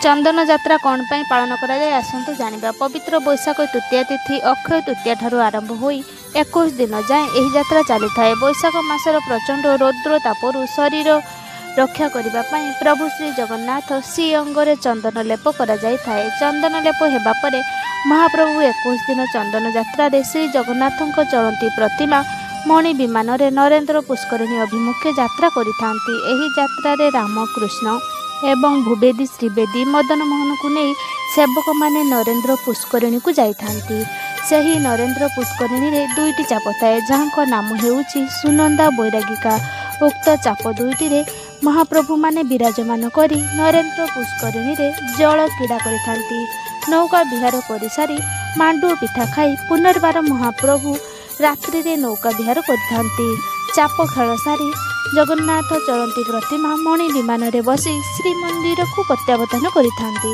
ଚନ୍ଦନ ଯାତ୍ରା କ'ଣ ପାଇଁ ପାଳନ କରାଯାଏ, ଆସନ୍ତୁ ଜାଣିବା। ପବିତ୍ର ବୈଶାଖ ତୃତୀୟା ତିଥି ଅକ୍ଷୟ ତୃତୀୟା ଠାରୁ ଆରମ୍ଭ ହୋଇ 21 ଦିନ ଯାଏଁ ଏହି ଯାତ୍ରା ଚାଲିଥାଏ। ବୈଶାଖ ମାସର ପ୍ରଚଣ୍ଡ ରୌଦ୍ର ତାପରୁ ଶରୀର ରକ୍ଷା କରିବା ପାଇଁ ପ୍ରଭୁ ଶ୍ରୀ ଜଗନ୍ନାଥ ଶ୍ରୀଅଙ୍ଗରେ ଚନ୍ଦନ ଲେପ କରାଯାଇଥାଏ। ଚନ୍ଦନ ଲେପ ହେବା ପରେ ମହାପ୍ରଭୁ 21 ଦିନ ଚନ୍ଦନ ଯାତ୍ରାରେ ଶ୍ରୀ ଜଗନ୍ନାଥଙ୍କ ଚଳନ୍ତି ପ୍ରତିମା ମଣି ବିମାନରେ ନରେନ୍ଦ୍ର ପୁଷ୍କରିଣୀ ଅଭିମୁଖେ ଯାତ୍ରା କରିଥାନ୍ତି। ଏହି ଯାତ୍ରାରେ ରାମ, କୃଷ୍ଣ ଏବଂ ଭୂବେଦୀ, ଶ୍ରୀବେଦୀ, ମଦନମୋହନକୁ ନେଇ ସେବକମାନେ ନରେନ୍ଦ୍ର ପୁଷ୍କରିଣୀକୁ ଯାଇଥାନ୍ତି। ସେହି ନରେନ୍ଦ୍ର ପୁଷ୍କରିଣୀରେ ଦୁଇଟି ଚାପ ଥାଏ, ଯାହାଙ୍କ ନାମ ହେଉଛି ସୁନନ୍ଦା, ବୈରାଗିକା। ଉକ୍ତ ଚାପ ଦୁଇଟିରେ ମହାପ୍ରଭୁମାନେ ବିରାଜମାନ କରି ନରେନ୍ଦ୍ର ପୁଷ୍କରିଣୀରେ ଜଳ କ୍ରୀଡ଼ା କରିଥାନ୍ତି। ନୌକା ବିହାର କରିସାରି ମାଣ୍ଡୁଅ ପିଠା ଖାଇ ପୁନର୍ବାର ମହାପ୍ରଭୁ ରାତ୍ରିରେ ନୌକା ବିହାର କରିଥାନ୍ତି। ଚାପ ଖେଳ ସାରି ଜଗନ୍ନାଥ ଚଳନ୍ତି ପ୍ରତିମା ମଣି ବିମାନରେ ବସି ଶ୍ରୀମନ୍ଦିରକୁ ପ୍ରତ୍ୟାବର୍ତ୍ତନ କରିଥାନ୍ତି।